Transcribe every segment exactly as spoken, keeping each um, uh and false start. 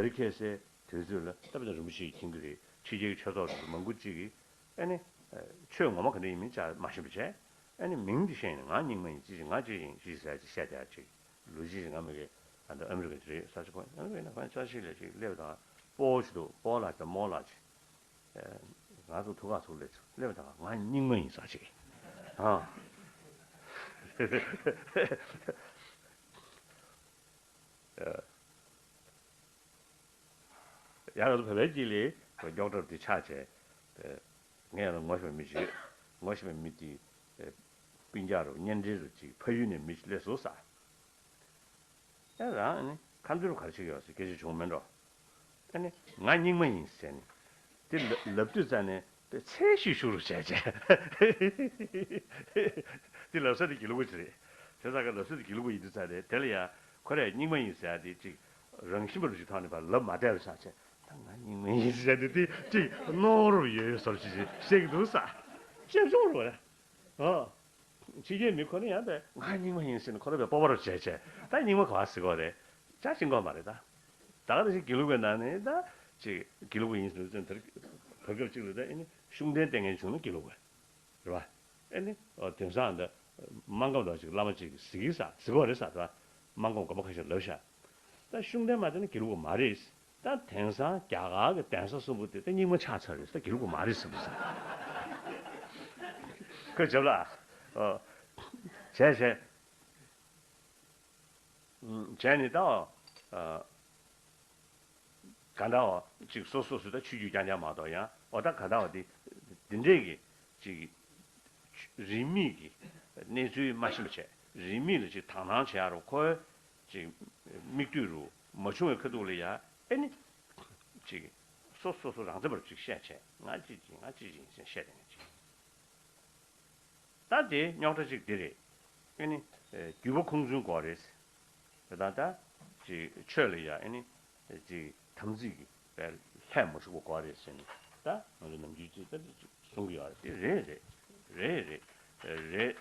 དེ་ཁ་སའི་དུས་ཚོད་ལ་ད་ལྟ་རིན་པོ་ཆེས་མཁྱེན་གྱི་རེད། ཕྱི་རྒྱལ་གྱི་ཆོས་ཚོགས་རེད་མང་པོ་ཅིག་གིས་ཨ་ནི་ཆོས་ངོ་མ་ག་འདྲ་ཡིན་མིན་ཅག་མ་ཤེས་པ་བྱས། ཨ་ནི་མིང་འདི་ཤེས་ནས་ང་རྙིང་མ་ཡིན་ཅི་ཞིག་ང་ཅི་ཡིན་ཅི་ཞིག་ཟེར་ཅིག་བཤད་བསྡད་ཅིག་ལོ་རྒྱུས་ང་མི་དགེ་ཨ་ནི་ཨ་མི་རི་ཀ་དེ་རེད་ས་ཆ་ཁོ་ཨ་མི་རི་ཀ་ན་ཁོ་ཅག་ཞིག་ལས་ཅིག་སླེབས་དང་སྤོ་བོ་ཞིག་འདུག་སྤོ་བོ་ལགས་དང་རྨོ་ལགས་ཅིག་ང་ཚོ་ཐུག་ཁ་ཚུགས་སླེབས་སླེབས་དང་ང་རྙིང་མ་ཡིན་ས་ཅིག་ཨ། ཡང་ང་ཚོ་བོད་པའི་དཀྱིལ་ལ་མགྱོགས་གྲབས་དེ་ཆགས་བྱས། ངས་ཡང་ངོ་ཤེས་པའི་མི་ཞིག་ངོ་ཤེས་པའི་མི་དེ་སྤུན་ཀྱག་རུ་གཉེན་འབྲེལ་རུ་ཅིག་ཕ་ཡུལ་ནས་མི་ཞིག་སླེབས་སོང་ཟེར། ཡང་རང་ནི་ཁ་མདུན་རུ་ག་རེ་བྱེད་ཀྱི་ཡོད་ཟེར་སྐད་ཆ་བྱུང་མེད་འགྲོ། ཨ་ནི་ང་རྙིང་མ་ཡིན་ཟེར་ནས་དེ་ལབ་དུས་ཙ་ནས་དེ་ཚད་ཤིག་ཤུགས་རུ་བྱས་བྱས། དེ་ལབ་ས་དེ་དགེ་ལུགས་པ་ཅིག་རེད། བྱས་ཙང་ཀ་ལབ་ས་དེ་དགེ་ལུགས་པ་ཡིན་དུས་ཙ་ནས་དེ་ལ་ཡང་ཁོ་རས་རྙིང་མ་ཡིན་ཟེར་ཡ་དེ་ཅིག་རང་བཞིན་པ་རུ་ཞིག་ཐོག་ནས་ཕར་ལབ་མ་བསྡད་པ་ཆགས་བྱས། ད་ང་རྙིང་མ་ཡིན་ཟེར་ཡ་དེ་དེ་ཅིག་རྣོ་རུ་ཡོད་ཡོད་བཟོ་འདྲ་ཅིག་བཤད་ཀྱི་འདུག་ས། ཤེས་བྱུང་རུ་བ་རེད། ཨོ། ཕྱི་རྒྱལ་མི་ཁོ་ན་ཡང་དེ་ང་རྙིང་མ་ཡིན་ཟེར་ནས་ཁོ་རང་པའི་སྤོབས་པ་རུ་བྱས་བྱས་ད་རྙིང་མ་ག་བ་ཟེར་གོ་རེད། ཅག་ཤེས་ཀྱི་མ་རེད་ད། ད་ག་ད་ཅིག་དགེ་ལུགས་པའི་ནང་ནས་ད་ཅིག་དགེ་ལུགས་པ་ཡིན་ཟེར་ཙམ་དེར་བར་སྐབས་ཅིག་ལ་ད་ཨེ་ནི་ཤུགས་ལྡན་བསྟེན་མཁན་བྱུང་ན་དགེ་ལུགས་པ་རེད་བ། ཨེ་ནི་དེང་སང་ད་སྨར་ཁམས་ལ་ཅིག་བླ་མ་ཅིག་གཟིགས་ཀྱི་ས་གཟིགས་གོ་རེད་ས་ད་སྨར་ཁམས་དགོན་པ་ཁ་ཤས་ལབ་ཤག་ད་ཤུགས་ལྡན་མ་བསྟེན་ན་དགེ་ལུགས་པ་མ་རེད། ད་དེང་སང་རྒྱ་གར་གྱི་གདན་ས་གསུམ་པོ་དེ་ད་རྙིང་མ་ཆགས་ཚར་རེད་ད་དགེ་ལུགས་པ་མ་རེད་ཟེར་བ་ཟེར། ཁོས་རྒྱབ་ལ། ཨོ། བྱས་བྱས། བྱས་ནས་ད། ཨ། ག་འདྲ་བ་ཅིག་སོ་སོ་སོ་ད་ཆོས་བརྒྱུད་རྐྱང་རྐྱང་མ་གཏོགས་ཡང་ཨོ་ད་ག་འདྲ་བ་དེ། འདི་འདྲས་ཀྱི་ཅིག་རིས་མེད་ཀྱི་གནས་ཚུལ་མ་ཤེས་པ་བྱས་རིས་མེད་ལ་ཅིག་དག་སྣང་བྱེད་ཡ་རུ་ཁོའི་ཅིག་མིག་ལྟོས་རུ་མ་བྱུང་བའི་ཁ་ཐུག་ལ་ཡ་ཨེ་ནི་ཅིག་སོ་སོ་སོ་རང་བཙན་པར་ཅིག་བཤད་བྱས་ང་ཅི་ཅིག་ང་ཅི་ཅིག་ཟེར་བཤད་དེ་ངས་ཅིག་ད་དེ་རྙོག་དྲ་ཅིག་དེ་རེད། ཨེ་ནི་རྒྱུད་པ་ཁུངས་བཙུན་དགོས་རེད། དེ་དང་ད་ཅིག་ཆོས་ལ་ཡ་ཨེ་ནི་ཅིག་དམ་ཚིག་གི་པའི་ལྷད་མ་ཞུགས་པ་དགོས་རེད་ཟེར་ནས་ད་ང་ཚོ་ནམ་རྒྱུན་ཅིག་ད་ཅིག་གསུང་གི་ཡོད་རེད་དེ་རེད་རེད་རེད་རེད་རེད་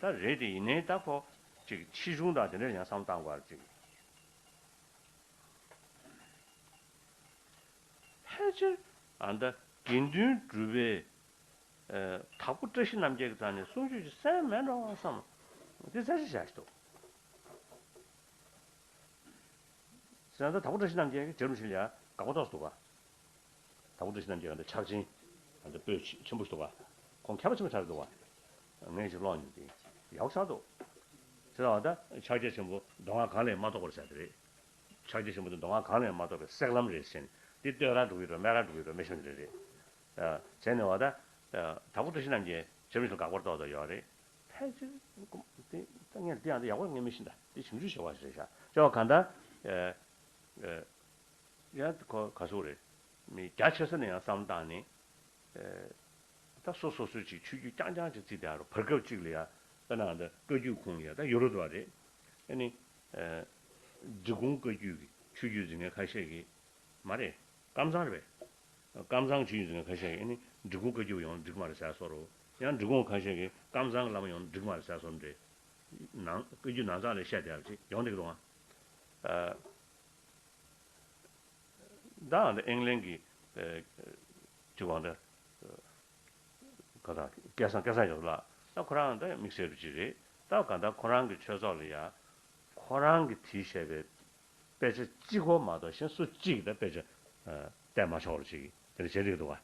ད་རེད་དེ་ཡིན་ནའི་ད་ཁོ་ཅིག་ཆེ་ཆུང་དང་དེ་འདྲ་ཡང་བསམ་བཏང་དགོས་རེད་ཅིག་ཕལ་ཆེར་ཨ་ད་དགེ་འདུན་གྲུབ་པའི་དྭགས་པོ་བཀྲ་ཤིས་རྣམ་རྒྱལ་གྱི་རྩ་ནས་གསུང་ཆོས་ཀྱི་སེམས་མེད་འགྲོ་བསམ། འདི་རྩ་ཆེ་བཞག་ཞིག་འདུག་ཟེར་ན་ད་དྭགས་པོ་བཀྲ་ཤིས་རྣམ་རྒྱལ་གྱི་རྗེ་རིན་པོ་ཆེ་ལ་ཡང་དགའ་པོ་ཏོག་ཙམ་འདུག་ག་དྭགས་པོ་བཀྲ་ཤིས་རྣམ་རྒྱལ་གྱི་འདི་ཕྱག་ཆེན་འདི་སྤོས་ཆེན་པོ་ཞིག་འདུག་ག་ཁོང་མཁས་པ་ཆེན་པོ་ཆགས་འདུག་ག་ངས་ཞིག་ཀློག་མྱོང་དེ་ཡག་པོ་ཆགས་འདུག་ཟེར་བ་ད་ཕྱག་རྒྱ་ཆེན་པོ་མདོ་སྔགས་གང་ལས་མ་གཏོགས་པར་ཟེར་དེ་རེད། ཕྱག་རྒྱ་ཆེན་པོ་འདི་མདོ་སྔགས་གང་ལས་མ་གཏོགས་པའི་གསེག་ལམ་རེད་ཟེར་ནས་འདི་བསྟོད་ར་འགྲོ་གི་རེད་སྨད་ར་འགྲོ་གི་རེད་མི་ཤེས་ནི་རེད་རེད། བྱས་ནས་བ་ད། དྭགས་པོ་བཀྲ་ཤིས་རྣམ་རྒྱལ་ཆེན་པོ་ཞིག་ལ་དགའ་པོར་ཏོག་ཙམ་ཡོད་རེད། ཕལ་ཆེར་དེ་ད་ངས་འདི་ཡང་འདི་ཡག་པོ་ངས་མི་ཤེས་ད་འདི་བྱུང་ཆུ་བྱ་བ་ཞིག་རེད་ཤག་ཅེས་པ་གང་ལྟར། ཡང་ཁོ་ག་ཟེར་རེད། མི་རྒྱ་ཆེ་ས་ནས་ཡང་བསམ་བཏང་ནས། ད་སོ་སོ་སོ་ཅིག་ཆོས་བརྒྱུད་རྐྱང་རྐྱང་ཅིག་བརྩིས་བསྡད་རོ་བར་སྐབས་ཅིག་ལ་ཡ། དཔེར་ན་ད་བཀའ་བརྒྱུད་ཁུངས་ལ་ཡ་ད་ཡོ་རོབ་དུ་བ་རེད། ཨ་ནི། འབྲི་གུང་བཀའ་བརྒྱུད་ཀྱི་ཆོས་བརྒྱུད་འཛིན་མཁན་ཁ་ཤས་ཀྱིས། མ་རེད། ཀམ་ཚང་རེད་པས། ཀམ་ཚང་ཆོས་བརྒྱུད་འཛིན་མཁན་ཁ་ཤས་ཀྱིས་ཨ་ནི་འབྲི་གུང་བཀའ་བརྒྱུད་ཡོང་འགྲིག་མ་རེད་ཟེར་སོ་རོ། ཡང་འབྲི་གུང་ཁ་ཤས་ཀྱིས་ཀམ་ཚང་བླ་མ་ཡོང་འགྲིག་མ་རེད་ཟེར་སོ་རེད། ནང་བཀའ་བརྒྱུད་ནང་ཚང་ལ་བཤད་བསྡད་པ་ཅིག་ཡོང་བསྡད་ཀྱི་འདུག་ཨ། ད་འདི་ཨིང་ལན་གྱི་ཅིག་བང་འདི་ག་ད་སྐལ་བཟང་སྐལ་བཟང་ཡོད་ལ་ད་ཁོ་རང་ད་དམིགས་བསལ་རུ་ཅིག་རེད། ད་ག་ད་ཁོ་རང་གི་ཆོས་ཚོགས་ལ་ཡ་ཁོ་རང་གི་བྲིས་བཞག་པའི་དཔེ་ཆ་གཅིག་པོ་མ་གཏོགས་གཞན་སུ་གཅིག་གིས་ད་དཔེ་ཆ་བལྟས་མ་ཆོག་རུ་ཅིག་དེ་འདྲ་བྱེད་རིགས་འདུག་བ།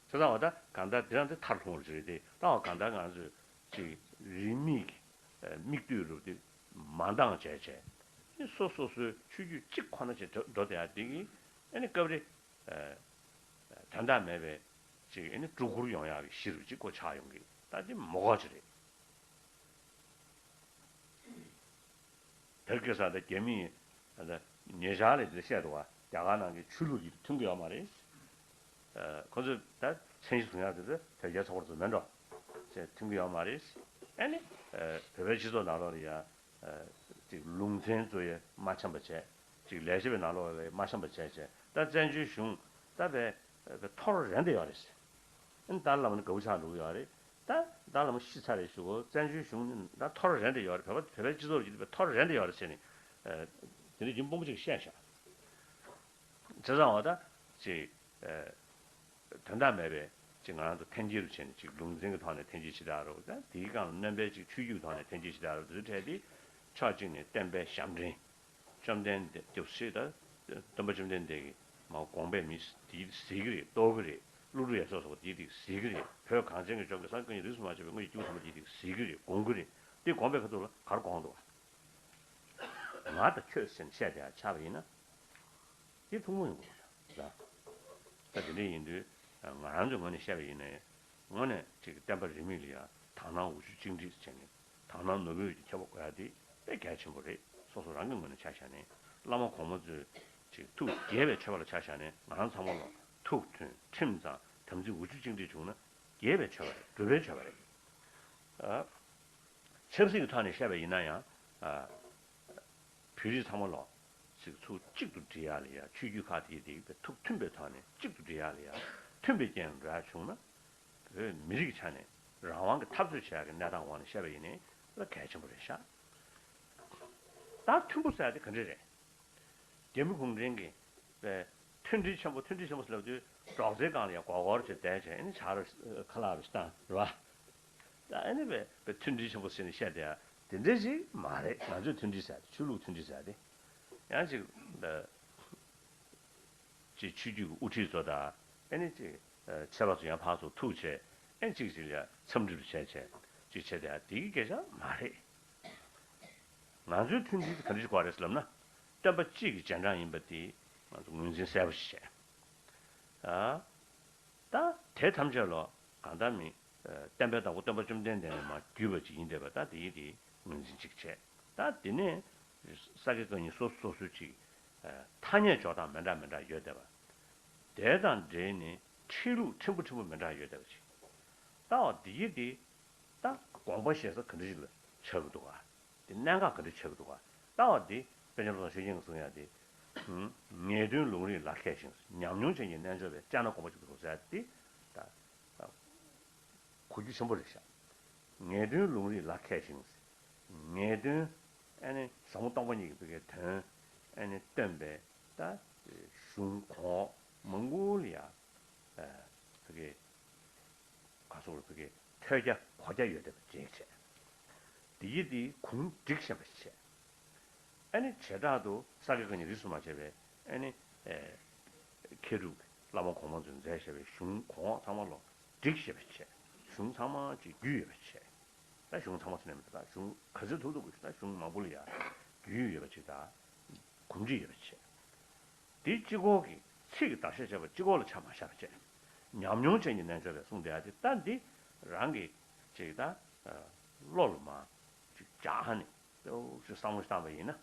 ཆ་ཚང་བ་ད་ག་ད་དེ་རང་དེ་མཐར་ལྷུང་རུ་ཅིག་རེད་དེ་ད་བ་ག་ད་ང་ཚོས་ཅིག་རིས་མེད་ཀྱི་མིག་ལྟོས་རུ་དེ་མ་འདང་བྱས་བྱས་ནི་སོ་སོ་སོའི་ཆོས་བརྒྱུད་གཅིག་ཁོ་ན་ཅིག་འགྲོ་བསྡད་ཡ་དེ་གིས་ཨ་ནི་སྐབས་རེ། དོན་དག་མེད་པའི་ཅིག་ཨེ་ནི་སྒྲོ་སྐུར་ཡོང་ཡག་གི་གཞི་རུ་ཅིག་ཀོ་ཆགས་ཡོང་གི་ད་དེ་མོ་ག་ཅིག་རེད། དེར་སྐད་ས་ད་རྒྱ་མིས་ད་ཉེ་ཆར་ལ་དེ་བཤད་འདུག་བ་རྒྱ་གར་ནང་གི་ཆོས་ལུགས་ཀྱི་མཐུན་གི་ཡོད་མ་རེད། ཁོ་ཚོས་ད་མཚན་གཞི་བཟུང་ཡག་དེ་ཚོ་དོལ་རྒྱལ་ཚོགས་པ་ཚོ་མེད་འགྲོ་ཅེས་མཐུན་གི་ཡོད་མ་རེད། ཨེ་ནི་བོད་པའི་སྤྱི་ཚོགས་ནང་ལོགས་ལ་ཡ། ཅིག་ལུང་ཚན་ཚོ་ཡང་མ་འཆམ་པ་བྱས། ཅིག་ལས་བྱེད་པའི་ནང་ལོགས་ལ་མ་འཆམ་པ་བྱས་བྱས་ད་བཙན་བྱོལ་གཞུང་ད་བས་བས་འཐོར་རན་དེ་ཡོད་རེད། ཨ་ནི་ཏཱ་ལའི་བླ་མ་ནི་དགའ་བོ་ཆགས་འགྲོ་གི་ཡོད་རེད། ད་ཏཱ་ལའི་བླ་མ་ཤི་ཚར་རེད་ཞུ་གོ་བཙན་བྱོལ་གཞུང་ནི་ད་འཐོར་རན་དེ་ཡོད་རེད། བོད་པ་བོད་པའི་སྤྱི་ཚོགས་ཀྱི་བས་འཐོར་རན་དེ་ཡོད་རེད་ཟེར་ནས། དེ་འདྲ་ཡིན་སྤོང་པོ་ཅིག་བཤད་ཤག་བྱས་ཙང་བ་ད་ཅིག་ཨ་དོན་དག་མེད་པའི་ཅིག་ང་རང་ཚོ་འཐེན་འཁྱེར་རུ་བྱས་ནས་ཅིག་ལུང་འཛིན་གྱི་ཐོག་ནས་འཐེན་འཁྱེར་བྱེད་ད་རོགས། ད་དེའི་སྒང་ལ་སྣོན་པའི་ཅིག་ཆོས་བརྒྱུད་ཀྱི་ཐོག་ནས་འཐེན་འཁྱེར་བྱེད་ད་རོགས། དེ་ཚོའི་གྲས་དེ་ཕྱོགས་གཅིག་ནས་བསྟན་པའི་ཞབས་འདྲེན། བཅོམ་ལྡན་འདས་སྐྱབས་སུ་མཆི། ད་སྟོན་པ་བཅོམ་ལྡན་འདས་ཀྱིས་མ་དགོངས་པའི་མི་དེ་གཟིགས་ཀྱི་རེད། རྟོགས་ཀྱི་རེད། ཀླུ་སྒྲུབ་ཡ་སོགས་སོགས་དེ་དེ་གཟིགས་ཀྱི་རེད། བོད་གངས་ཅན་གྱི་ལྗོངས་ཀྱི་སངས་རྒྱས་ཀྱི་རིས་སུ་མ་ཆད་པའི་དངོས་ཀྱི་སྐྱེས་བུ་དམ་པ་དེ་དེ་གཟིགས་ཀྱི་རེད། དགོངས་ཀྱི་རེད། དེ་དགོངས་པའི་ཁ་ཐུག་ལ་ག་རེ་དགོངས་འདུག་བ། ང་དང་ཁྱོད་ཟེར་ནས་བཤད་བསྡད་ཡ་ཆགས་པ་ཡིན་ན། དེ་ཐུན་མོང་ཡིན་དགོས་པ་རེད། ད་དེ་འདྲ་ཡིན་དུས་ང་རང་ཚོའི་ངོས་ནས་བཤད་པ་ཡིན་ནའི། དངོས་གནས་ཅིག་བསྟན་པ་རིས་མེད་ལ་ཡ་དག་སྣང་འུ་ཆུ་གཅིག་སྒྲིལ་བྱས་ནས། དག་སྣང་ནོར་བུའི་འོད་ཀྱི་ཁྱབ་པ་དགོས་ཡ་དེ་དཔེ་གལ་ཆེན་པོ་རེད། སོ་སོ་རང་གི་ངོས་ནས་ཆ་བཞག་ནས། བླ་མ་གོང་མ་ཚོས་ཅིག་ཐུགས་དགྱེས་པའི་མཆོད་པ་ལ་ཆ་བཞག་ནས། ང་རང་ཚང་མ་ལ་ཐུགས་མཐུན་ཁྲིམས་གཙང་དམ་ཚིག་འུ་ཆུ་གཅིག་སྒྲིལ་བྱུང་ན་དགྱེས་པའི་མཆོད་པ་རེད། གྲུབ་པའི་མཆོད་པ་རེད། ཨ། ཆབ་སྲིད་ཀྱི་ཐོག་ནས་བཤད་པ་ཡིན་ན་ཡང་། ཨ། བོད་རིགས་ཚང་མ་ལོ། ཚིག་ཚུགས་གཅིག་ཏུ་སྒྲིལ་ཡག་ལ་ཡ། ཆོས་བརྒྱུད་ཁག་དེ་དེ་ཐུགས་མཐུན་པའི་ཐོག་ནས་གཅིག་ཏུ་སྒྲིལ་ཡག་ལ་ཡ། མཐུན་པའི་རྐྱེན་འགྲོ་ཡག་བྱུང་ན། བོད་མི་རིགས་ཀྱི་ཆ་ནས་རང་དབང་གི་འཐབ་རྩོད་བྱེད་ཡག་གི་གནས་སྟངས་དབང་ནས་བཤད་པ་ཡིན་ནའི་ལ་གལ་ཆེན་པོ་རེད་ཤག་ད་མཐུན་པོ་ཟེར་ཡག་དེ་ག་འདྲ་རེད། རྒྱ་མི་གུང་ཁྲན་གྱིས་པའི་མཐུན་སྒྲིལ་ཆེན་པོ། མཐུན་སྒྲིལ་ཆེན་པོ་ཟེར་ལབ་དུས་སྒྲོག་ཙེའི་སྒང་ལ་ཡ་སྒོར་སྒོར་བྱས་བསྡད་བྱས། ཨ་ནི་ཇ་རུ་ཁ་ལག་རུ་བཏང་རེད་བ། ད་ཨ་ནི་པའི་པའི་མཐུན་སྒྲིལ་ཆེན་པོ་ཟེར་ནས་བཤད་བསྡད་ཡ་དེ་འདྲ་ཞིག་མ་རེད། ང་ཚོས་མཐུན་སྒྲིལ་ཟེར་ཡ་དེ། ཆོས་ལུགས་མཐུན་སྒྲིལ་ཟེར་ཡ་དེ། ཡང་ཅིག་ཅིག་ཆོས་བརྒྱུད་ཀྱི་དབུ་ཁྲིད་ཚོ་དང་། ཨ་ནི་ཅིག་ཆོས་པ་ཚོ་ཡང་ཕར་ཚུར་ཐུག་བྱས། ཨ་ནི་ཅིག་ཅིག་ལ་འཚམས་འདྲི་རུ་བྱས་བྱས་ཅིག་བྱས་བསྡད་ཡ་དེ་གི་སྐད་ཆ་མ་རེད། ང་ཚོའི་མཐུན་སྒྲིལ་དེ་ག་འདྲ་ཞིག་དགོས་རེད་ཟེར་ལབ་ན། སྟོན་པ་གཅིག་གི་རྗེས་འབྲང་ཡིན་པ་དེ་ང་ཚོ་ངོས་འཛིན་གསལ་པོ་ཞིག་བྱས། ཨ། ད་དེ་ཐམས་ཅད་ལོ་གང་ལྟར་མི། ཨ། བསྟན་པའི་བདག་པོ་སྟོན་པ་བཅོམ་ལྡན་འདས་ནས་མར་བརྒྱུད་པ་ཅིག་ཡིན་བསྡད་པ། ད་དེ་ཡིན་དེ་ངོས་འཛིན་ཅིག་བྱས། ད་དེ་ནས་ས་དགེ་བཀའ་རྙིང་སོ་སོ་སོ་སོའི་ཅིག་ཨ། ཐ་སྙད་འཇོག་སྟངས་མི་འདྲ་མི་འདྲ་ཡོད་བསྡད་པ། དེ་དང་འབྲེལ་ནས་ཁྲིད་ལུགས་ཕྲན་བུ་ཕྲན་བུ་མི་འདྲ་ཡོད་བསྡད་པ་ཅིག་ད་འོ་དེ་ཡིན་དེ། ད་དགོངས་པ་བཞེས་ས་ག་འདྲ་ཞིག་ལ་ཆགས་ཀྱི་འདུག་ག་དེ་གནད་འགག་ག་འདྲ་ཆགས་ཀྱི་འདུག་ག་ད་བ་འདི་པཎ་ཆེན་བློ་བཟང་ཆོས་རྒྱན་གྱིས་གསུང་ཡ་དེ། ངེས་དོན་ལུང་རིགས་ལ་མཁས་ཤིང་། ཉམས་མྱོང་ཅན་གྱི་རྣལ་འབྱོར་པས། དཔྱད་ན་དགོངས་པ་གཅིག་ཏུ་གྲུབ་ཟེར་ཡ་དེ། ད་ད་གོ་རྒྱུ་ཆེན་པོ་རེད་ཤག་ངེས་དོན་ལུང་རིགས་ལ་མཁས་ཤིང་། ངེས་དོན་ཨ་ནི་ཟབ་མོ་སྟོང་པ་ཉིད་ཀྱི་བོད་སྐད་དོན་ཨ་ནི་སྟོན་པའི་ད་གཞུང་གོང་འོག་མང་པོ་ལ་ཡ། ཨ། བོད་སྐད་ག་སོགས་ལ་བོད་སྐད་ཐོས་རྒྱ་གོ་རྒྱ་ཡོད་བསྡད་པ་ཅིག་བྱས། དེ་ཡིན་དེ་གུང་བསྒྲིགས་ཤེས་པ་བྱས། ཨ་ནི་བྱེ་བྲག་ཏུ་ས་དགེ་བཀའ་རྙིང་རིས་སུ་མ་ཆད་པའི་ཨ་ནི། ཨེ། མཁས་གྲུབ་བླ་མ་གོང་མ་ཚོས་མཛད་བཞག་པའི་གཞུང་གོང་འོག་ཚང་མ་ལོ་བསྒྲིགས་ཤེས་པ་བྱས། གཞུང་ཚང་མ་ཅིག་རྒྱུས་ཡོད་པ་བྱས། ད་གཞུང་ཚང་མ་ཟེར་ནས་མི་འདུག་ད་གཞུང་ག་ཚོད་ཐུབ་ཐུབ་དགོས་ཤིག་ད་གཞུང་མང་པོ་ལ་ཡ་རྒྱུས་ཡོད་པ་ཅིག་དང་། གོམས་འདྲིས་ཡོད་པ་བྱས། དེ་གཅིག་པོ་གི་ཚིག་གི་བརྡར་ཤ་བྱས་པ་གཅིག་པོ་ལ་ཆ་མ་བཞག་པ་བྱས། ཉམས་མྱོང་ཅན་གྱི་རྣལ་འབྱོར་པས་གསུངས་བསྡད་ཡ་དེ། ད་འདི་རང་གི་ཅིག་ད་བློ་ལ་མར་ཅིག་འཇགས་ནས་ཏོག་ཙམ་བསམ་བློ་བཏང་བ་ཡིན་ན།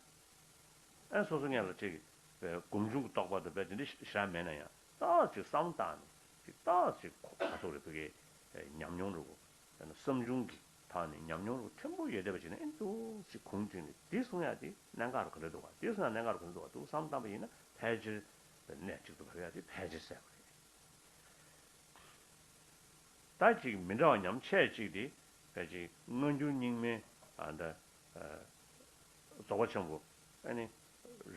ཨ། སོ་སོ་སྔོན་ལ་ཅིག་སྒོམ་བྱུང་གི་རྟོགས་པ་དང་བས་དེ་འདྲ་ཞེ་དྲག་མེད་ན་ཡང་། ཏོག་ཙམ་བསམ་བློ་བཏང་ནས་ཅིག་ཏོག་ཙམ་ག་ཚོད་རེད། བོད་སྐད་ཉམས་མྱོང་རུ། བསམ་བྱུང་གི་ཐོག་ནས་ཉམས་མྱོང་རུ་ཕྲན་བུ་ཡོད་བསྡད་པ་ཅིག་ནས། ཨེ། འདུག་ཅིག་གུང་བསྒྲིགས་ནས་འདི་གསུང་ཡ་དེ་གནད་འགག་རུ་ག་འདྲ་འདུག་ག་འདི་གསུང་ཡ་གནད་འགག་རུ་ག་འདྲ་འདུག་ག་འདུག་བསམ་བཏང་པ་ཡིན་ན་ཕལ་ཆེར་གནད་གཅིག་ཏུ་བབས་ཡ་དེ་ཕལ་ཆེར་གསལ་པོ་རེད། ད་ཅིག་མི་འདྲ་བ་ཉམས་ཆེ་གཅིག་དེ་ཕལ་ཆེར་སྔ་འགྱུར་རྙིང་མའི། ཨ། ད། ཨ། རྫོགས་པ་ཆེན་པོ། ཨ་ནི་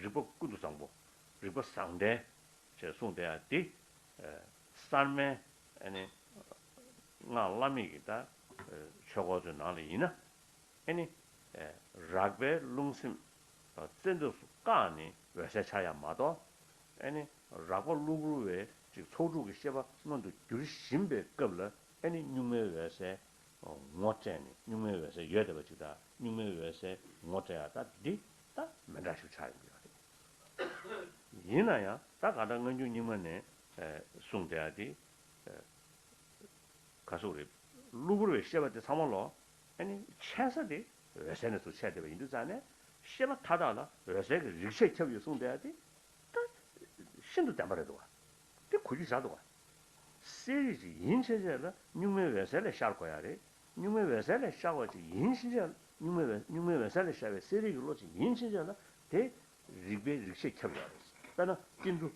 རིག་པ་ཀུན་ཏུ་བཟང་པོ། རིག་པ་བཟང་ལྡན་ཅེས་གསུངས་བསྡད་ཡ་དེ། ཨ། གསར་མའི་ཨ་ནི་སྔགས་བླ་མེད་ཀྱི་ད་ཆོས་སྐོར་ཚོའི་ནང་ལ་ཡིན་ན། ཨ་ནི། ཨ། རགས་པའི་རླུང་སེམས་རྩེ་འདབས་སུ་བཀག་ནས་འོད་གསལ་འཆར་ཡ་མ་གཏོགས། ཨ་ནི་རགས་པ་གློ་བུར་བའི་ཅིག་ཚོགས་དྲུག་གི་ཤེས་པ་མངོན་དུ་འགྱུར་བཞིན་པའི་སྐབས་ལ། ཨ་ནི་གཉུག་མའི་འོད་གསལ་ངོ་སྤྲད་ནས། གཉུག་མའི་འོད་གསལ་ཡོད་བསྡད་པ་ཅིག་དང་། གཉུག་མའི་འོད་གསལ་ངོ་སྤྲད་ཡ་ད་འདི་ད་མི་འདྲ་ཞིག་ཆགས་ཡོང་གི་ཡོད་རེད། ཡིན་ན་ཡང་ད་གང་ལྟར་སྔ་འགྱུར་རྙིང་མ་ནས། ཨ། གསུངས་བསྡད་ཡ་དེ། ཨ། ག་སོགས་རེད། གློ་བུར་བའི་ཤེས་པ་དེ་ཚང་མ་ལོ། ཨ་ནི་འཆར་ས་དེ་འོད་གསལ་ནས་ཚུར་འཆར་བསྡད་པ་ཡིན་དུས་ཙང་ནས། ཤེས་པ་མཐའ་དག་ལ་འོད་གསལ་གྱི་རིག་བྱེད་ཁྱབ་ཡོད་གསུངས་བསྡད་ཡ་དེ་ད་ཤིན་ཏུ་བདེན་པ་རེད་འདུག་ག་དེ་གོ་རྒྱུ་ཞེ་དྲག་འདུག་ག་གསལ་རིག་ཅིག་ཡིན་ཕྱིན་ཆད་ལ་གཉུག་མའི་འོད་གསལ་ལས་ཤར་དགོས་ཡ་རེད། གཉུག་མའི་འོད་གསལ་ལས་ཤར་བ་ཅིག་ཡིན་ཕྱིན་ཆད། གཉུག་མའི་འོད། གཉུག་མའི་འོད་གསལ་ལས་ཤར་བའི་གསལ་རིག་གི་བློ་ཅིག་ཡིན་ཕྱིན་ཆད་ལ་དེ་རིག་པའི་རིག་བྱེད་ཁྱབ་ཡོད་རེད། དཔེར་ན་ཏིལ་འབྲུ།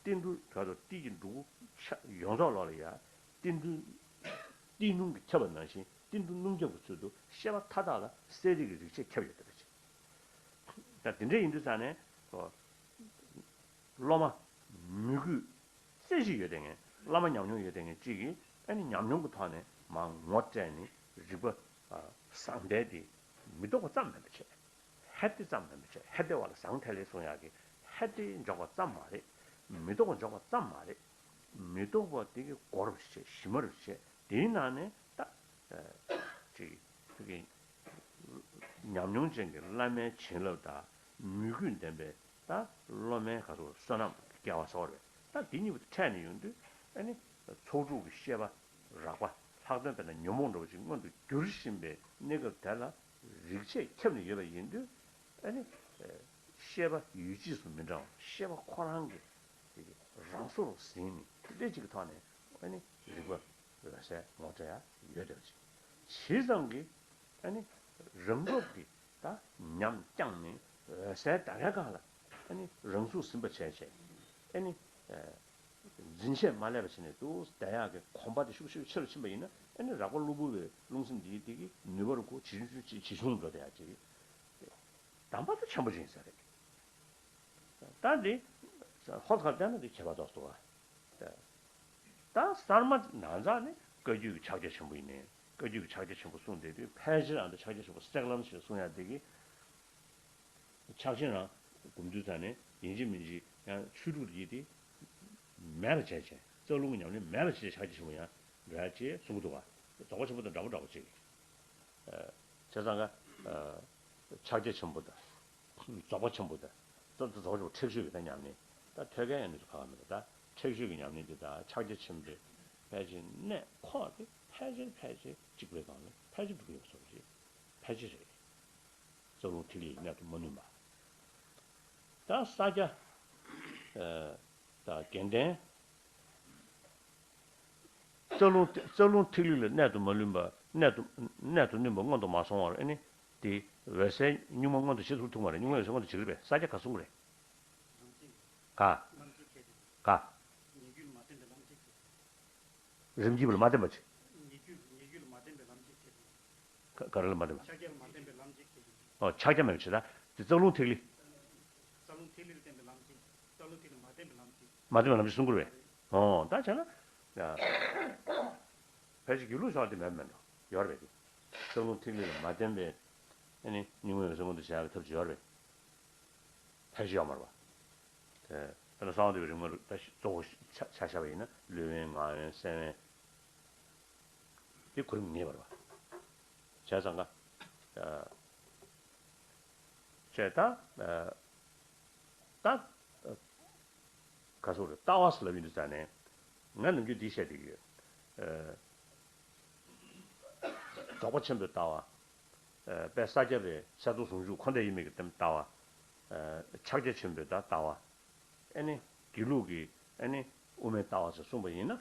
ཏིལ་འབྲུ་བར་དུ་ཏིལ་གྱི་འབྲུ་གུ་ཆ་ཡོངས་རྫོགས་ལོགས་ལ་ཡ། ཏིལ་འབྲུ། ཏིལ་སྣུམ་གྱིས་ཁྱབ་པ་ནང་བཞིན། ཏིལ་འབྲུ་སྣུམ་ཁྱབ་ཀྱི་ཚུལ་དུ་ཤེས་པ་མཐའ་དག་ལ་གསལ་རིག་གི་རིག་བྱེད་ཁྱབ་ཡོད་བསྡད་པ་ཅིག་ད་དེ་འདྲ་ཡིན་དུས་ཙང་ནས། ཨོ། སློབ་མ། མོས་གུས་རྩེ་གཅིག་ཡོད་བསྡད་མཁན། བླ་མ་ཉམས་མྱོང་ཡོད་བསྡད་མཁན་གཅིག་གིས་ཨ་ནི་ཉམས་མྱོང་གི་ཐོག་ནས་མར་ངོ་སྤྲད་ནས་རིག་པ་བཟང་ལྡན་དེ་མི་རྟོགས་པ་ཙམ་མིན་པ་བྱས། ཧད་དེ་ཙམ་མིན་པ་བྱས། ཧད་དེ་བ་ལ་ཟང་ཐལ་ལེ་གསུང་ཡག་གི་ཧད་དེ་འཇོག་པ་ཙམ་མ་རེད། མི་རྟོགས་པ་འཇོག་པ་ཙམ་མ་རེད། མི་རྟོགས་པ་དེ་གི་སྒོ་རུ་བྱས། གཞི་མ་རུ་བྱས། དེའི་ནང་ནས་ད་ཅིག་ཐུགས་ཀྱི་ཉམས་མྱོང་ཅན་གྱི་བླ་མའི་བྱིན་རླབས་དང་མོས་གུས་ལྡན་པའི་ད་སློབ་མའི་ག་ཚོད་བསོད་ནམས་སྐལ་བ་ཟེར་བ་རེད། ད་འདི་གཉིས་པོ་དེ་འཕྲད་ནས་ཡོང་དུས་ཨ་ནི་ཚོགས་དྲུག་གི་ཤེས་པ་རགས་པ་ལྷག་དོན་དཔེར་ན་ཉོན་མོངས་འདྲ་བོ་ཅིག་མངོན་དུ་གྱུར་བཞིན་པའི་གནས་སྐབས་དེ་ལ་རིག་བྱེད་ཁྱབ་ནས་ཡོད་པ་ཡིན་དུས་ཨ་ནི་ཤེས་པ་ཡུལ་གཅིག་སུ་མི་འདྲ་བ། ཤེས་པ་ཁོ་རང་གི་དེ་གི་རང་སོར་ཟིན་ནས་དེ་འདྲ་ཅིག་གི་ཐོག་ནས་ཨ་ནི་རིག་པ་འོད་གསལ་ངོ་སྤྲོད་ཡ་ཡོད་བསྡད་པ་ཅིག་ཇི་ཙམ་གྱིས་ཨ་ནི་རང་བབས་ཀྱི་ད་ཉམས་བསྐྱངས་ནས་འོད་གསལ་ད་གའི་སྒང་ལ་ཨ་ནི་རང་གཟུགས་ཟིན་པ་བྱས་བྱས་ཨ་ནི་འཛིན་ཆས་མ་བསླད་པ་བྱས་ནས་འདུག་བསྡད་ཡག་གི་གོམས་པ་དེ་ཤུགས་ཤུགས་ཆེ་རུ་ཕྱིན་པ་ཡིན་ན་ཨ་ནི་རགས་པ་གློ་བུར་བའི་རླུང་སེམས་འདིའི་དེ་གི་ནུས་པ་རུ་གོ་ཇེ་ཆུང་ཇེ་ཆུང་འགྲོ་བསྡད་ཡག་ཅིག་གདམས་པ་དེ་ཆེན་པོ་ཅིག་ཡིན་ས་རེད། ད་འདི་ཧོར་ཁ་བལྟས་ན་འདི་ཁྱད་པར་ཏོག་ཙམ་འདུག་བ། ད་གསར་མ་ནང་ཚང་ནི་བཀའ་བརྒྱུད་ཀྱི་ཕྱག་རྒྱ་ཆེན་པོ་ཡིན་ནའི་བཀའ་བརྒྱུད་ཀྱི་ཕྱག་རྒྱ་ཆེན་པོ་གསུངས་བསྡད་དུས་ཕལ་ཆེར་ཨ་ད་ཕྱག་རྒྱ་ཆེན་པོ་སྲེག་ལམ་ཞེས་གསུང་ཡག་འདི་གི་ཕྱག་ཆེན་རང་སྒོམ་དུས་ད་ནི་ཡིན་གཅིག་མིན་གཅིག་ཡང་ཆོས་དྲུག་ཡིན་ཏེ་མེད་པ་བྱས་བྱས་རྩ་རླུང་གི་ཉམས་ལེན་མེད་པ་བྱས་ཕྱག་རྒྱ་ཆེན་པོ་ཡང་འགྲོ་ཡག་ཅེས་གསུང་གི་འདུག་བ། རྫོགས་པ་ཆེན་པོ་དང་འདྲ་པོ་འདྲ་པོ་ཅིག་བྱས་ཙང་ཀ་ཕྱག་རྒྱ་ཆེན་པོ་དང་། རྫོགས་པ་ཆེན་པོ་དང་། རྫོགས་རྫོགས་ཆེན་པོ་ཁྲེགས་ཆོད་ཀྱི་ད་ཉམས་ལེན། ད་ཐོད་རྒལ་ཡང་ནི་ཁག་མེད་ད། ཁྲེགས་ཆོད་ཀྱི་ཉམས་ལེན་དེ་དང་ཕྱག་རྒྱ་ཆེན་པོའི་ཕལ་ཆེར་གནད་ཁོག་དེ་ཕལ་ཆེར་ཕལ་ཆེར་གཅིག་པའི་སྒང་ལ་ཕལ་ཆེར་འགྲོ་གི་ཡོད་བཟོ་འདྲ་ཞིག་ཕལ་ཆེར་རེད། རྩ་རླུང་ཐིག་ལེ་ཡི་གནད་དུ་མ་བསྣུན་པ། ད་ས་སྐྱ། ད་རྒྱན་ལྡན། རྩ་རླུང་རྩ་རླུང་ཐིག་ལེ་ལ་གནད་དུ་མ་བསྣུན་པ། གནད་དུ་གནད་དུ་བསྣུན་པ་སྔོན་དུ་མ་སོང་བར་ཨ་ནི་དེ་འོད་གསལ་གཉུག་མ་མངོན་དུ་བྱེད་ཐུབ་ཐུབ་མ་རེད། གཉུག་མའི་འོད་གསལ་མངོན་དུ་བྱེད་ཀྱི་རེད་པས། ས་སྐྱ་ག་གསུང་གི་རེད། ག་ག་རིམ་གྱིས་པ་ལ་མ་བརྟེན་པའི་ལམ་གཅིག་ག་ག་རེ་ལ་མ་བརྟེན་པ། ཕྱག་རྒྱ་ལ་མ་བརྟེན་པའི་ལམ་གཅིག་ཨོ་ཕྱག་རྒྱ་མེད་པ་བྱེད་ད་དེ་རྩ་རླུང་ཐིག་ལེ། རྩ་རླུང་ཐིག་ལེ་ལ་བརྟེན་པའི་ལམ་གཅིག་རྩ་རླུང་ཐིག་ལེ་མ་བརྟེན་པའི་ལམ་གཅིག་མ་བརྟེན་པའི་ལམ་གཅིག་གསུང་གི་རེད་པས། ཨོ་ད་བྱས་ན། ཕལ་ཆེར་སྒྱིད་ལུག་ཤོར་དེ་མེད་མེད་འགྲོ་ཡོད་རེད་པས། རྩ་རླུང་ཐིག་ལེ་ལ་མ་བརྟེན་པའི་ཨ་ནི་གཉུག་མའི་འོད་གསལ་མངོན་དུ་བྱ་ཡག་གི་ཐབས་ཅིག་ཡོད་རེད་པས། ཕལ་ཆེར་ཡོད་མ་རེད་པ། དེ་དཔེར་ན་གསང་བ་འདུས་པའི་རིམ་ལྔ་རུ་ད་གཙོ་བོ་ཆ་ཆ་བཞག་པ་ཡིན་ན་ལུས་དབེན་ངག་དབེན་སེམས་དབེན་དེ་གོ་རིམ་ངེས་པ་རེད་པ། བྱས་ཙང་ཀ་བྱས་ད་ད་ག་སོགས་རེད། ལྟ་བ་ཟེར་ལབ་ཡིན་དུས་ཙང་ནས་ང་ནམ་རྒྱུན་འདི་བཤད་བསྡད་ཀྱི་ཡོད། རྫོགས་པ་ཆེན་པོའི་ལྟ་བ། དཔལ་ས་སྐྱ་པའི་གསལ་སྟོང་ཟུང་འཇུག་འཁོར་འདས་དབྱེར་མེད་ཀྱི་ལྟ་བ། ཕྱག་རྒྱ་ཆེན་པོའི་ད་ལྟ་བ། ཨ་ནི་དགེ་ལུགས་ཀྱི་ཨ་ནི་དབུ་མའི་ལྟ་བ་ཟེར་གསུངས་པ་ཡིན་ན།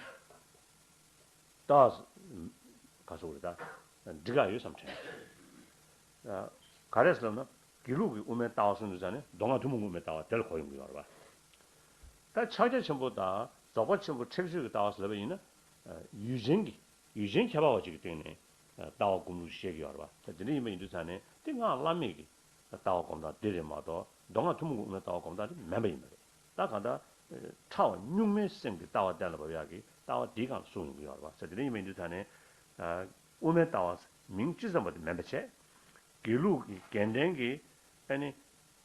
ལྟ་བ་ག་སོགས་རེད་ད། འགྲིག་ག་ཡོད་བསམ་དྲན། ག་རེ་ཟེར་ན་དགེ་ལུགས་ཀྱི་དབུ་མའི་ལྟ་བ་གསུངས་དུས་ཙང་ནས་མདོ་སྔགས་ཐུན་མོང་གི་དབུ་མའི་ལྟ་བ་དེ་ལ་གོ་ཡོང་གི་ཡོད་རེད་པ། ད་ཕྱག་རྒྱ་ཆེན་པོ་དང་རྫོགས་པ་ཆེན་པོ་ཁྲེགས་ཆོད་ཀྱི་ལྟ་བ་ཟེར་ལབ་པ་ཡིན་ན། ཡུལ་ཅན་གྱི་ཡུལ་ཅན་ཁྱད་པར་བ་ཅིག་གི་སྟེང་ནས་ལྟ་བ་སྒོམ་ལུགས་བཤད་ཀྱི་ཡོད་རེད་པ། ད་དེ་འདྲ་ཡིན་པ་ཡིན་དུས་ཙང་ནས་དེ་སྔགས་བླ་མེད་ཀྱི་ལྟ་བ་སྒོམ་སྟངས་དེ་རེད་མ་གཏོགས་མདོ་སྔགས་ཐུན་མོང་གི་དབུ་མའི་ལྟ་བ་སྒོམ་སྟངས་དེ་མིན་པ་ཡིན་པ་རེད། ད་གང་ལྟར་ཕྲ་བ་གཉུག་མའི་སེམས་ཀྱི་ལྟ་བ་གཏན་ལ་ཕབ་ཡག་གི་ལྟ་བ་འདིའི་སྒང་ལ་གསུངས་ཡོང་གི་ཡོད་རེད་པ། ཟེར་དེ་འདྲ་ཡིན་པ་ཡིན་དུས་ཙང་ནས་དབུ་མའི་ལྟ་བ་མིང་ཅི་ཙམ་པ་དེ་མིན་པ་བྱས། དགེ་ལུགས་ཀྱི་རྒྱན་ལྡན་གྱི་ཨ་ནི་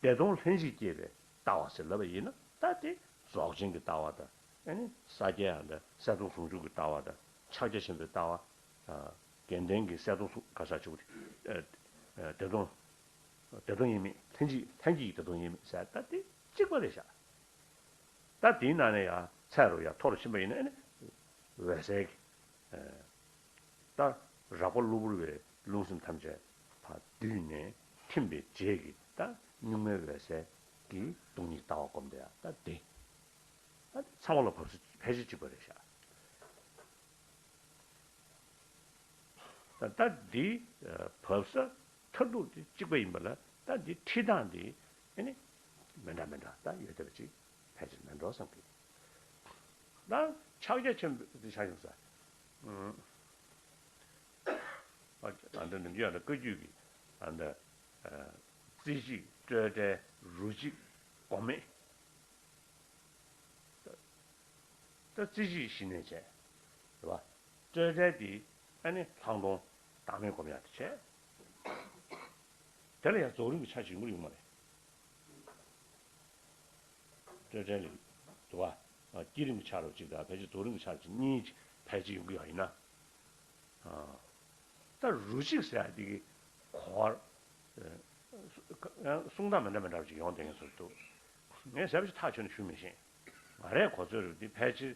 བདེ་སྟོང་ལྷན་ཅིག་སྐྱེས་པའི་ལྟ་བ་ཟེར་ལབ་པ་ཡིན་ན་ད་དེ་རྫོགས་ཆེན་གྱི་ལྟ་བ་དང་ཨ་ནི་ས་སྐྱའི་ཨ་ནི་གསལ་སྟོང་ཟུང་འཇུག་གི་ལྟ་བ་དང་ཕྱག་རྒྱ་ཆེན་པོའི་ལྟ་བ། རྒྱན་ལྡན་གྱི་གསལ་སྟོང་ག་ས་ཆུ་བདེ་སྟོང་བདེ་སྟོང་དབྱེར་མེད་ལྷན་ཅིག་ལྷན་སྐྱེས་ཀྱི་བདེ་སྟོང་དབྱེར་མེད་ཟེར་ད་དེ་གཅིག་པ་རེད་ཤག་ད་དེའི་ནང་ནས་ཡང་ཚད་རུ་ཡང་མཐོ་རུ་ཕྱིན་པ་ཡིན་ན་ཨ་ནི་འོད་གསལ་གྱི་ད་རགས་པ་གློ་བུར་བའི་རླུང་སེམས་ཐམས་ཅད་ཕར་བསྡུས་ནས་ཐིམ་པའི་རྗེས་ཀྱི་ད་གཉུག་མའི་འོད་གསལ་གྱི་སྟོང་ཉིད་ལྟ་བ་སྒོམ་བསྡད་ཡ་ད་དེ་ད་ཚང་མ་ལ་བབས་ས་ཕལ་ཆེར་གཅིག་པ་རེད་ཤག་ད་ད་འདི་བབས་ས་མཐར་ཐུག་དེ་གཅིག་པ་ཡིན་པ་ལ་ད་འདི་ཁྲིད་སྟངས་འདི་ཨ་ནི་མི་འདྲ་མི་འདྲ་ད་ཡོད་བསྡད་པ་ཅིག་ཕལ་ཆེར་མིན་འགྲོ་བསམ་གི། ད་ཕྱག་རྒྱ་ཆེན་པོ་འདི་ཆ་ཡོང་ས། ཨ་འདི་ནམ་རྒྱུན་ཨ་འདྲ་བཀའ་བརྒྱུད་ཀྱི་ཨ་འདྲ་རྩེ་གཅིག་སྤྲོས་བྲལ་རོ་གཅིག་གོང་མེད། ད་རྩེ་གཅིག་ཞི་གནས་བྱས། རེད་བ། སྤྲོས་བྲལ་དེ་ཨ་ནི་ལྷག་མཐོང་བདག་མེད་སྒོམ་ཡག་དེ་བྱས། དེ་ལ་ཡང་རྫོགས་རིམ་གྱི་ཆ་ཅིག་ཡོང་གི་ཡོད་མ་རེད། སྤྲོས་བྲལ་ལས་འདུག་བ། བསྐྱེད་རིམ་གྱི་ཆ་རོ་གཅིག་དང་ཕལ་ཆེར་རྫོགས་རིམ་གྱི་ཆ་གཅིག་གཉིས་ཕལ་ཆེར་ཡོང་གི་ཡོད་ཡིན་ན། ད་རོ་གཅིག་ཟེར་ཡ་དེ་གི་གོ་བ། གསུང་སྟངས་མི་འདྲ་མི་འདྲ་བ་ཅིག་ཡོང་བསྡད་མཁན་ཚོ་འདུག་ངས་ཟེར་བ་ཞིག་ཐག་ཆོད་ནས་ཞུ་མི་ཤེས། ང་རའི་གོ་ཚོད་རེད་དེ་ཕལ་ཆེར་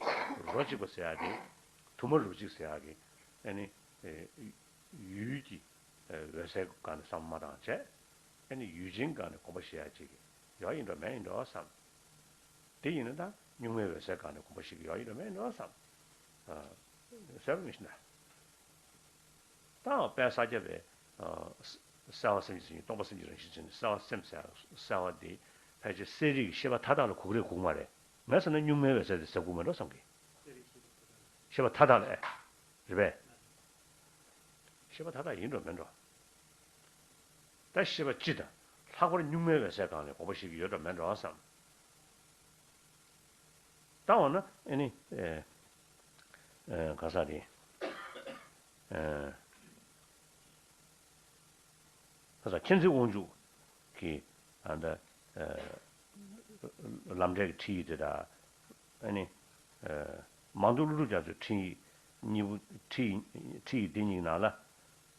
རོ་གཅིག་པ་ཟེར་ཡ་དེ། དུ་མ་རོ་གཅིག་ཟེར་ཡ་གི་ཨ་ནི་ཡུལ་གྱི་འོད་གསལ་སྒང་ནས་བསམ་བློ་མ་བཏང་བྱས། ཨ་ནི་ཡུལ་ཅན་སྒང་ནས་གོམས་པ་བཞེས་ཡ་ཅིག་ཡོད་ཡིན་འགྲོ་མེད་ཡིན་འགྲོ་བསམ། དེ་ཡིན་ན་ད་གཉུག་མའི་འོད་གསལ་སྒང་ནས་གོམས་པ་བཞེས་ཀྱི་ཡོད་ཡིན་འགྲོ་མེད་ཡིན་འགྲོ་བསམ། ཟེར་བ་མི་ཤེས་ན། ད་དཔལ་ས་སྐྱ་པའི་གསལ་བ་སེམས་ཀྱི་སྟོང་པ་སེམས་ཀྱི་རང་བཞིན་ཅན་གསལ་བ་སེམས་ཟེར་གསལ་བ་དེ་ཕལ་ཆེར་གསལ་རིག་གི་ཤེས་པ་མཐའ་དག་ལ་གོ་གི་རེད་གོ་གི་མ་རེད། ངས་བསམ་ན་གཉུག་མའི་འོད་གསལ་དེ་ཟེར་དགོས་མེད་འགྲོ་བསམ་གི། ཤེས་པ་མཐའ་དག་ལ་ཨེ། རེད་པས། ཤེས་པ་མཐའ་དག་ཡིན་འགྲོ་མིན་འགྲོ། ད་ཤེས་པ་སྤྱི་དང་ལྷག་པར་གཉུག་མའི་འོད་གསལ་སྒང་ལ་གོམས་པ་བཞེས་ཀྱི་ཡོད་འགྲོ་མེད་འགྲོ་བསམ། ད་འོ་ན་ཨེ་ནི་ཨེ་ཨེ་ག་ས་རེད། ཨེ་ཁ་སང་མཁྱེན་བརྩེ་དབང་ཕྱུག་གི་ཨ་ད་ལམ་འབྲས་ཀྱི་ཁྲིད་ཡིག་དེ་དང་། ཨ་ནི་མང་ཐོས་ཀླུ་སྒྲུབ་རྒྱ་མཚོའི་ཁྲིད་ཡིག་གཉིས་པོ། ཁྲིད་ཡིག་ཁྲིད་ཡིག་དེ་གཉིས་ནང་ལ།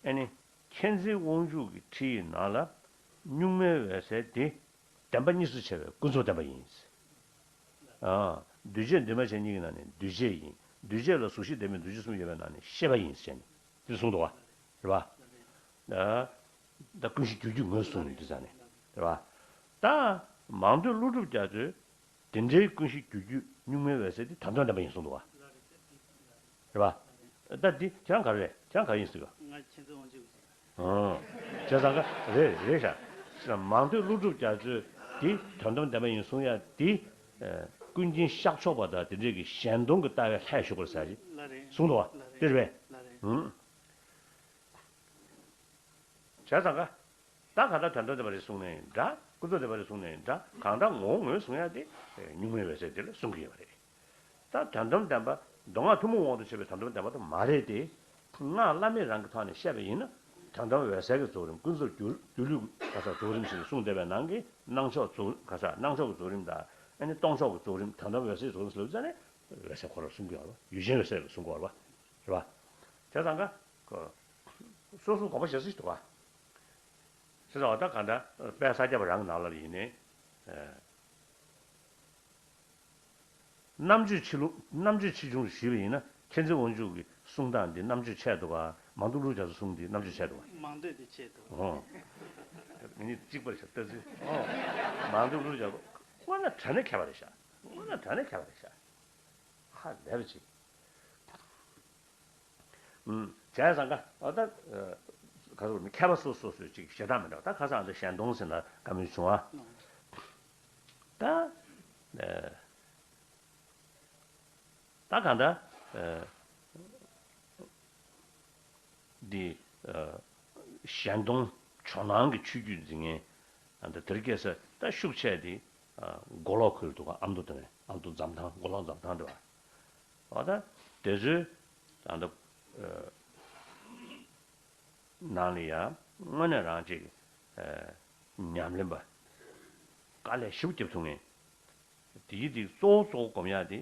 ཨ་ནི་མཁྱེན་བརྩེ་དབང་ཕྱུག་གི་ཁྲིད་ཡིག་ནང་ལ་གཉུག་མའི་འོད་གསལ་དེ་བདེན་པ་གཉིས་སུ་ཕྱེ་བའི་ཀུན་རྫོབ་བདེན་པ་ཡིན། ཨ། འདུས་བྱས་འདུས་མ་བྱས་གཉིས་ཀྱི་ནང་ནས་འདུས་བྱས་ཡིན། འདུས་བྱས་ལ་གཟུགས་ཤེས་ལྡན་པའི་འདུ་བྱེད་གསུམ་ཡོད་པའི་ནང་ནས་ཤེས་པ་ཡིན་ཟེར་ནས་དེ་གསུངས་འདུག་བ། རེད་བ། ད་ཀུན་གཞི་རྒྱུ་རྒྱུད་ངོས་བཟུང་ནས་འདི་ཟ་ནས་རེད་བ། ད་མང་ཐོས་ཀླུ་སྒྲུབ་རྒྱ་མཚོས་དེ་འདྲའི་ཀུན་གཞི་རྒྱུ་རྒྱུད་གཉུག་མའི་འོད་གསལ་དེ་དོན་དམ་བདེན་པ་ཡིན་གསུངས་འདུག་བ། རེད་བ། ད་འདི་ཁྱེད་རང་ག་རེ་རེད། ཁྱེད་རང་ག་རེ་ཡིན་ཟེར་ག་ང་ཁྱེད་ཚོ་དབང་ཕྱུག་ཟེར། ཨང་། བྱས་ཙང་ཀ་རེད་རེད་ཤག་མང་ཐོས་ཀླུ་སྒྲུབ་རྒྱ་མཚོས་འདི་དོན་དམ་བདེན་པ་ཡིན་གསུང་ཡ་འདི། ཀུན་མཁྱེན་ཤཱཀྱ་མཆོག་པ་དང་དེ་འདྲས་ཀྱི་གཞན་སྟོང་གི་ལྟ་བའི་ལྷད་ཞུགས་པར་ཟེར་གྱི་ལ་རེད། གསུངས་འདུག་བ། ལ་རེད། དེ་རེད་པས། ལ་རེད། ཨང་། བྱས་ཙང་ཀ་ད་གང་ལྟར་དོན་དམ་བདེན་པ་རེད་གསུངས་ནའི་འདྲ། ཀུན་རྫོབ་བདེན་པ་རེད་གསུངས་ནའི་འདྲ། གང་ལྟར་ངོ་བོ་ངོས་བཟུང་ཡ་དེ་གཉུག་མའི་འོད་གསལ་དེ་ལ་གསུང་གི་ཡོད་པ་རེད། ད་དོན་དམ་བདེན་པ་མདོ་སྔགས་ཐུན་མོང་དབང་དུ་བྱས་པའི་དོན་དམ་བདེན་པ་དེ་མ་རེད་དེ། སྔགས་བླ་མེད་རང་གི་ཐོག་ནས་བཤད་པ་ཡིན་ན། དོན་དམ་འོད་གསལ་གྱི་རྫོགས་རིམ། ཀུན་རྫོབ་སྒྱུ་སྒྱུ་ལུས་ཀྱི་ག་ས་རྫོགས་རིམ་ཞེས་གསུངས་བསྡད་པའི་ནང་གི་སྣང་ཕྱོགས་རྫོགས། ག་ས་སྣང་ཕྱོགས་ཀྱི་རྫོགས་རིམ་དང་། ཨ་ནི་སྟོང་ཕྱོགས་ཀྱི་རྫོགས་རིམ། དོན་དམ་འོད་གསལ་རྫོགས་རིམ་ཟེར་ལབ་ཙ་ནས་འོད་གསལ་ཁོ་རང་གསུང་གི་ཡོད་རེད་བ། ཡུལ་ཅན་འོད་གསལ་ལ་གསུང་གི་ཡོད་རེད་བ། རེད་བ། བྱས་ཙང་ཀ་སོ་སོ་དགོངས་པ་བཞེས་ས་ཞིག་འདུག་བ། བྱས་ཙང་བ་ད་ག་འདྲ་དཔལ་ས་སྐྱ་པ་རང་གི་ནང་ལ་ཡིན་ནའི། རྣམ་དཔྱོད་ཕྱི་ལུགས། རྣམ་དཔྱོད་ཕྱིས་འབྱུང་ཞུས་པ་ཡིན་ན། མཁྱེན་བརྩེ་དབང་ཕྱུག་གི་གསུང་སྟངས་འདི་རྣམ་དཔྱོད་ཆེ་འདུག་ག་མང་ཐོས་ཀླུ་སྒྲུབ་རྒྱ་མཚོའི་གསུང་འདི་རྣམ་དཔྱོད་ཆེ་འདུག་ག་མང་ཐོས་འདི་ཆེ་འདུག་ཨོ། ངེད་གཉིས་གཅིག་པ་རེད་ཤག་ལྟ་ཚུལ། ཨོ། མང་ཐོས་ཀླུ་སྒྲུབ་རྒྱ་མཚོ་དངོས་གནས་དྲང་གནས་མཁས་པ་རེད་ཤག་དངོས་གནས་དྲང་གནས་མཁས་པ་རེད་ཤག་ཧ་ལས་པ་ཅིག་ཨུམ། བྱས་ཙང་ཀ་ཨོ་ད། ག་རེ་ཟེར་དགོས་རེད། མཁས་པ་སོ་སོ་སོའི་ཅིག་ཞེ་དྲག་མི་འདྲ་བ། ད་ཁ་སང་ཨ་ད་གཞན་སྟོང་ཟེར་ན་བཀའ་མོལ་བྱུང་བ། ད། ཨེ། ད་གང་ལྟར། ཨེ། འདི། ཨེ། གཞན་སྟོང་ཇོ་ནང་གི་ཆོས་བརྒྱུད་འཛིན་མཁན། ཨ་ད་དེ་རིང་ཁ་སང་ད་ཤུགས་ཆེ་དེ། ཨ། མགོ་ལོག་ཁུལ་འདུག་ག་ཨ་མདོ་དེ་ནས་ཨ་མདོ་འཛམ་ཐང་། མགོ་ལོག་འཛམ་ཐང་དེ་བ། ཨ་ད་དེ་ཚོའི་ད་ལྟ་ནང་ལ་ཡང་དངོས་གནས་རང་ཅིག་ཉམས་ལེན་པ་དཀའ་ལས་ཞེ་པོ་རྒྱབ་ཐུབ་མཁན། དེའི་དེ་གཙོ་བོ་གཙོ་བོ་སྒོམ་ཡག་དེ་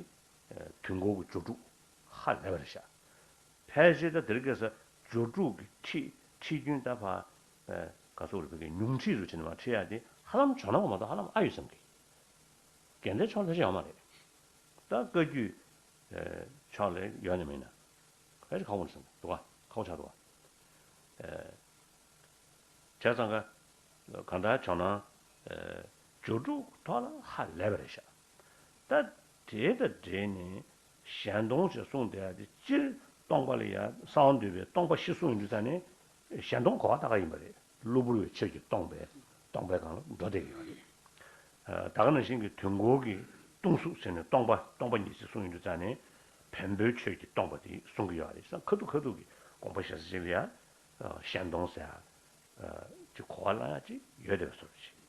དུས་འཁོར་གྱི་སྦྱོར་དྲུག་ཧ་ལས་པ་རེད་ཤག་ཕལ་ཆེར་ད་དེ་རིང་ཁ་སང་སྦྱོར་དྲུག་གི་ཁྲིད་ཁྲིད་རྒྱུན་ད་ཕར་ག་ཚོད་རེད། བོད་སྐད་ཉུང་ཁྲིད་རུ་བྱས་ནས་མར་ཁྲིད་ཡག་དེ་ཧ་ལམ་ཇོ་ནང་མ་གཏོགས་ཧ་ལམ་ཨ་ཡོད་བསམ་གི། དགེ་ལྡན་ཕྱོགས་ལ་ཞིག་ཡོད་མ་རེད། ད་བཀའ་བརྒྱུད་ཕྱོགས་ལ་ཡོད་ནི་མིན་ན། ཧེ་ཁག་པོ་རེད་བསམ་གི་འདུག་ག་ཁག་པོ་ཆགས་འདུག་ག་བྱས་ཙང་ཀ་གང་ལྟར་ཇོ་ནང་སྦྱོར་དྲུག་ཐོག་ལ་ཧ་ལས་པ་རེད་ཤག་ད་དེ་དང་འབྲེལ་ནས་གཞན་སྟོང་ཞེས་གསུངས་བསྡད་ཡ་དེ། སྤྱིར་སྟོང་པ་ལ་ཡ་གསང་བ་འདུས་པའི་སྟོང་པ་གཞི་གསུངས་ཡོང་དུས་ཙ་ནས་གཞན་སྟོང་གོ་བ་ད་ག་ཡིན་པ་རེད། གློ་བུར་བའི་ཆོས་ཀྱི་སྟོང་པའི་སྟོང་པའི་སྒང་ལ་འགྲོ་བསྡད་ཀྱི་ཡོད་རེད། ད་ག་ནང་བཞིན་གྱི་དུས་འཁོར་གྱི་སྟོང་གཟུགས་ཟེར་ནས་སྟོང་པ་སྟོང་པ་ཉིད་ཅེས་གསུངས་ཡོང་དུས་ཙ་ནས་བེམ་པོའི་ཆོས་ཀྱི་སྟོང་པ་དེ་གསུང་གི་ཡོད་རེད། ས་ཁ་ཐུག་ཁ་ཐུག་གི་དགོངས་པ་བཞེས་ས་ཅིག་ལ་ཡ། གཞན་སྟོང་ཟེར་ཡ་ཅིག་གོ་བ་བླང་ཡ་ཅིག་ཡོད་བསྡད་པའི་བཟོ་འདྲ་ཅིག